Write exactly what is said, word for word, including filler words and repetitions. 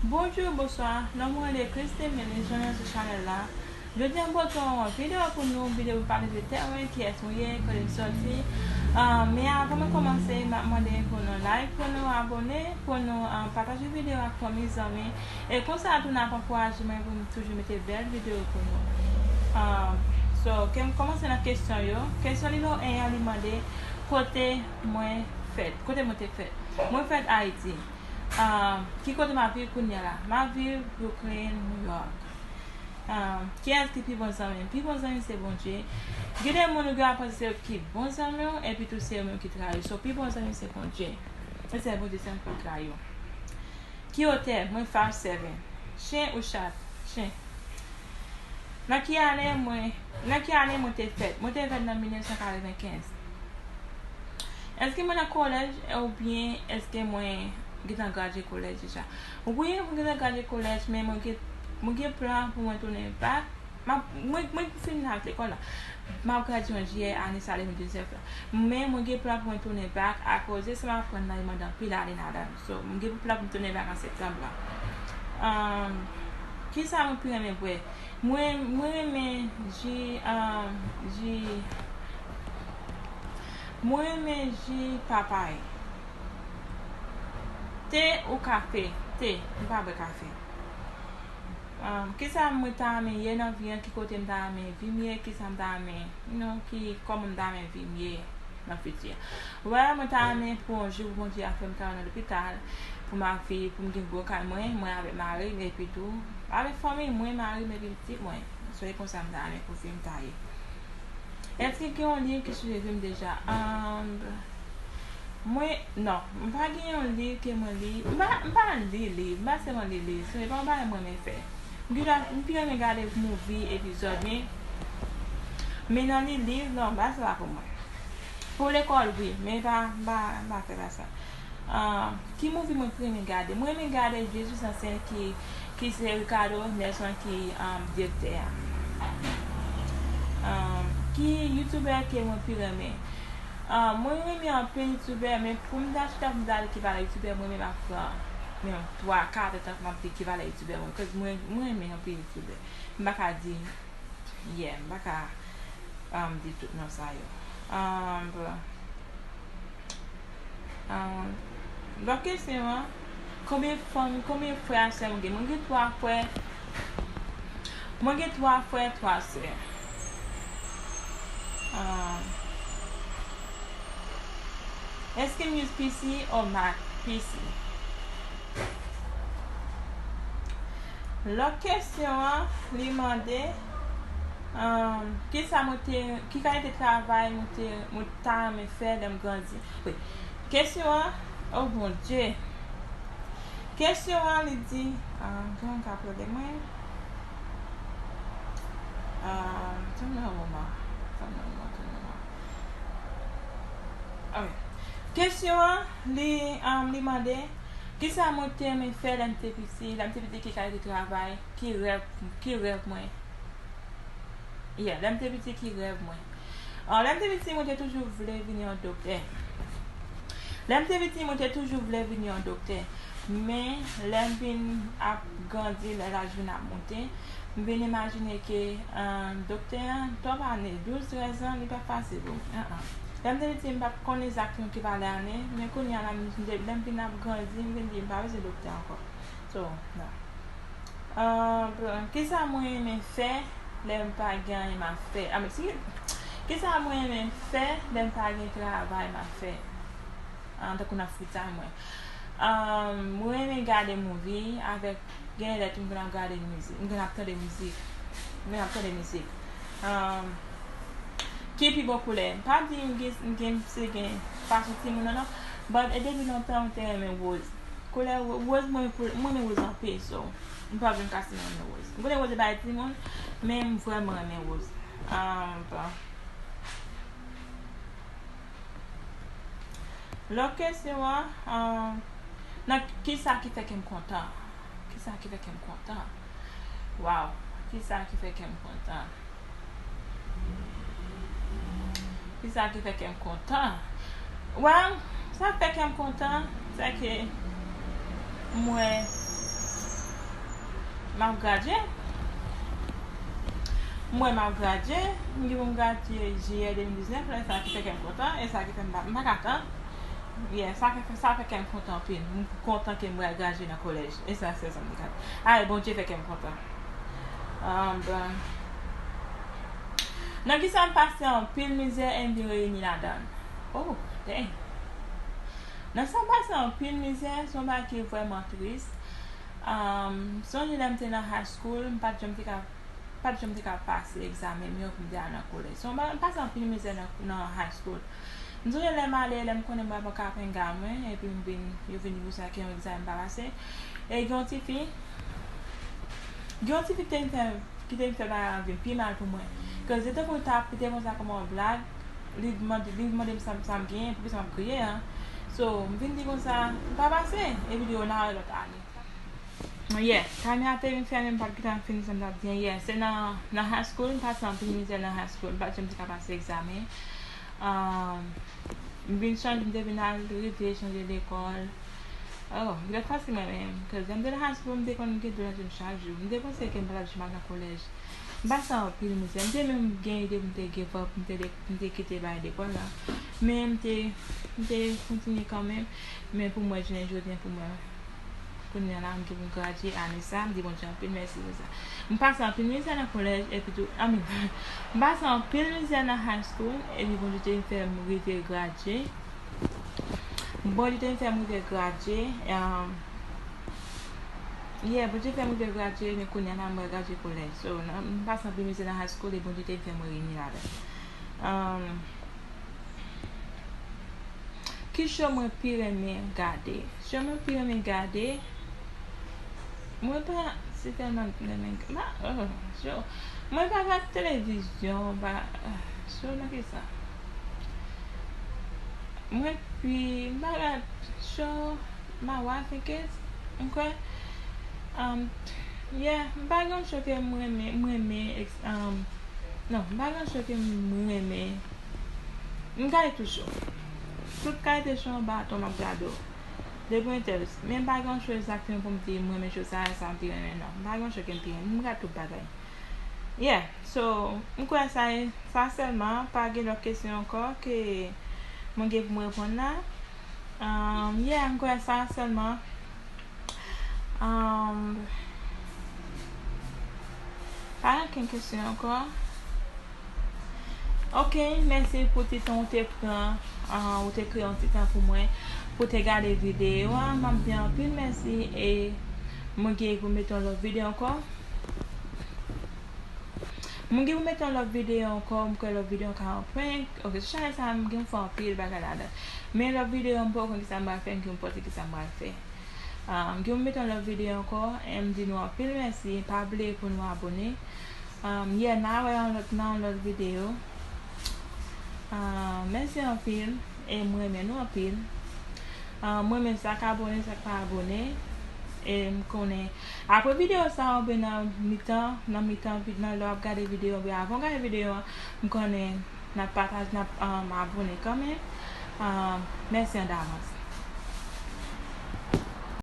Bonjou, bonswa. Non mwen rele Christine Mélis, jwenn mwen sou chanèl la. Jodi a m pote yon videyo pou nou, videyo pou pale de tèt mwen, kiyès mwen ye, kote m sòti. Ah, men avan mwen kòmanse, m ap mande pou nou like, pou nou abòne, pou nou, ah, pataje videyo ak fanmi, zanmi. E konsa tou n ap ankouraje mwen pou m toujou mete bèl videyo pou nou. Ah, so, ke m kòmanse nan kesyon yo. Kesyon nimewo en an, li mande, kote mwen fèt? Kote mwen te fèt? Mwen fèt Ayiti. Ah, ki kote m ap viv kounye a la? M ap viv Brooklyn, New York. Ah, kiyès ki pi bon zanmi m? Pi bon zanmi m se Bondye. Gen de moun ou gen dwa panse se yo ki bon zanmi w, epi tou se yo menm ki trayi w. So, pi bon zanmi m se Bondye. E se Bondye sèlman ki pap trayi w. Ki otè? Mwen five seven. Chen ou chat? Chen. Nan ki ane mwen, nan ki ane mwen te fèt? Mwen te fèt nan mil nèf san katrevenkenz. Èske mwen nan kolèj oubyen èske mwen gentan gradye kolèj deja? Wi, mwen gentan gradye kolèj, men mwen gen, mwen gen plan pou mwen tounen back. M ap, mwen, mwen fin ak lekòl la. M ap gradye an jiyè ane sa de mil diznèf la. Men mwen gen plan pou mwen tounen back akoz sa m aprann nan li mande anpil ane ladan l. So, mwen gen plan pou m tounen back an septanm la. Ahn, kisa mwen pi renmen bwè? Mwen, mwen renmen ji, ahn, ji, mwen renmen ji papay. Te ou kafe? Te, m pa bwè kafe. Um, kisa mwen ta renmen ye nan vi an? Ki kote m ta renmen vi m ye? Kisa m ta renmen, you know, ki, kòman m ta renmen vi m ye nan fiti a? Well, mwen ta renmen pou yon jou pou Bondye a fè m travay nan lopital, pou m ap viv, pou m gen gwo kay mwen, mwen avèk mari m, epi tou avèk fanmi mwen, mari m epi pitit mwen. So, e konsa m ta renmen pou vi m ta ye. Èske gen yon liv ki swivi m deja? Um, mwen, non, m pa gen yon liv ke mwen li. M pa, m pa li liv, m pa sèlman li liv. Se pa yon bagay mwen renmen fè. M gen dwa, m pi renmen gade movie, epizòd, men, men nan li liv, non, bagay sa pa pou mwen. Pou lekòl, wi, men pa, m pa, m pa fè bagay sa. Ah, ki movie mwen pi renmen gade? Mwen renmen gade Jésus Enceinte ki, ki se Ricardo Nelson ki, um, direktè a. Um, ki youtubè ke mwen pi renmen? Ah, mwen renmen anpil youtubè, men pou m ta chita pou m ta di ki valè youtubè mwen renmen, m ap pran menm twa, kat tan pou m ap di ki valè youtubè mwen, 'cause mwen, mwen renmen anpil youtubè. M pa ka di Yeah, m pa ka, um, di tout non sa yo. Um, um, lòt kesyon an, konbyen fanm, konbyen frè ak sè mwen gen? Mwen gen twa frè. Mwen gen twa frè, twa sè. Um, èske m use P C or Mac? P C. Lòt kesyon an, li mande, um, kisa mwen te, ki kalite travay mwen te, mwen ta renmen fè lè m grandi? Wi. Kesyon an, oh Bondye. Kesyon an, li di, ah, gen yon ka pale mwen. Ah, tann yon moman. Tann yon moman, tann yon moman. Ok. Kesyon an, li, um, li mande, kisa mwen te renmen fè lè m te piti? Lè m te piti, ki kalite travay? Ki rèv, ki rèv mwen? Yeah, lè m te piti, ki rèv mwen? Ah, lè m te piti, mwen te toujou vle vin yon doktè. Lè m te piti, mwen te toujou vle vin yon doktè. Men, lè m vin ap grandi, lè laj vin ap monte, m vin imajine ke, ah, doktè an, twòp ane, douz, trèz an, li pa fasil pou mwen. Ah, ah. Lè m te piti, m pa t konn egzakteman ki valè ane, men kounye a la, m, lè m vin ap grandi, m vin di, m pa bezwen doktè ankò. So, non. Ah, bon, kisa mwen renmen fè lè m pa gen anyen m ap fè? Ah, men si, kisa mwen renmen fè lè m pa gen travay m ap fè? Ah, tankou nan free time mwen. Ah, mwen renmen gade movie avèk Gen lè tou m konn ap gade mizik, m konn ap tande mizik. M konn ap tande mizik. Ahn, ki pi bon koulè? M pa di m gen, m gen, se gen fason timoun nan, non. But, e depi lontan, m te renmen woz. Koulè wo-, woz, mwen, mwen renmen woz anpil, so, m pa vle m kase m renmen woz. M konnen woz se bagay timoun, men m vrèman renmen woz. Ahn, bon. Lòt kesyon an, ahn, nan kisa ki fè kè m kontan? Kisa ki fè kè m kontan? Wow, kisa ki fè kè m kontan? Kisa ki fè kè m kontan? Well, sa k fè kè m kontan, se ke m wè, M ap gradye. Mwen, m ap gradye. M gen pou m gradye jiyè de mil diznèf la, e sa ki fè kè m kontan, e sa ki fè m pa, m pa ka tann. Yeah, sa fè, sa fè kè m kontan anpil. M kontan ke m pral gradye nan kolèj. E sa, se sa m te ka di. Ay, Bondye fè kè m kontan. Um, bon. Nan kisa m pase anpil mizè e m vin reyini ladan l? Oh, dang. Nan sa m pase anpil mizè, se yon bagay ki vrèman tris. Um, sonje lè m te nan high school, m pa t janm te ka, pa t janm te ka pase egzamen m yo pou m te al nan kolèj. So, m pa, m pase anpil mizè nan, nan high school. M sonje lè m ale, lè m konnen mwen pa ka penga mwen, epi m vin, yo vin di konsa ke yon egzamen m pa pase. E gen yon tifi, gen yon tifi ki te vin fè, ki te vin fè bagay la vin pi mal pou mwen. Cause li te konn tap, li te konn sa kòman yon blag, li mande, li mande m sa, sa m genyen, poukisa m ap kriye an. So, m vin di konsa, m pa pase, epi li di, "O, n a wè lòt ane." Yeah, Camille te vin fè men m pa t gentan fini sa m t ap di an. Yeah, se nan, nan high school, m pase anpil mizè nan high school, m pa t janm te ka pase egzamen. Um, m vin chanje, m te vin al rive chanje lekòl. Oh, m te fasil mwen menm, cause lè m te nan high school, m te konn gen dlo nan je m chak jou. M te panse ke m pa t ap janm al nan kolèj. M pase anpil mizè. M te menm gen ide pou m te give up, pou m te, pou m te kite bay lekòl la. Men m te, m te kontinye kanmenm. Men pou mwen, jounen jodi a, pou mwen, kounye a la, m gen pou m gradye ane sa, m di Bondye anpil mèsi pou sa. M pase anpil mizè nan kolèj, epi tou, I mean, m pase anpil mizè nan high school, epi Bondye te fè m rive gradye. Bondye te fè m rive gradye, um, yeah, Bondye fè m rive gradye, men kounye a la, m pral gradye kolèj. So, nan, m pase anpil mizè nan high school, e Bondye te fè m reyini ladan. Um, Ki show mwen pi renmen gade? Show mwen pi renmen gade, mwen pa si tèlman renmen, m pa, oh, show. Mwen pa gad televizyon, m pa, ah, show nan kisa? Mwen pi, m pa gad show, m a watch, I guess, m kwè. Um, yeah, m pa gen yon show ke m renmen, m renmen, ex-, um, non, m pa gen yon show ke m renmen. M gade tout show. Tout kalite show anba ton m ap gade w. Depi w enterese. Men m pa gen yon show egzakteman pou m di m renmen show sa, sa m pi renmen, non. M pa gen yon show ke m pi renmen. M gade tout bagay. Yeah. So, m kwè sa e, sa sèlman. Pa gen lòt kesyon ankò ke mwen gen pou m reponn la. Um, yeah, m kwè sa sèlman. Um, pa gen okenn kesyon ankò. Ok, mèsi pou ti tan ou te pran, ah, ou te kreye yon ti tan pou mwen, pou te gade videyo a. M ap di anpil mèsi e mwen gen pou mete yon lòt videyo ankò. Mwen gen pou mete yon lòt videyo ankò, m kwè lòt videyo ka yon prank. Ok, sou chanèl sa a, m gen pou fè anpil bagay ladan. Men lòt videyo, m poko konn kisa m pral fè, m gen pou pote kisa m pral fè. Ah, m gen pou mete yon lòt videyo ankò, e m di nou anpil mèsi, pa bliye pou nou abone. Um, yeah, n a wè yon lòt, nan yon lòt videyo. Ah, mèsi anpil, e mwen renmen nou anpil. Ah, mwen renmen sa k abone, sa k pa abone. E m konnen, apre videyo sa, oubyen nan mitan, nan mitan, vid-, nan lè w ap gade videyo, oubyen avan w gade videyo an, m konnen n ap pataje, n ap, um, abone kanmenm. Um, mèsi andavans.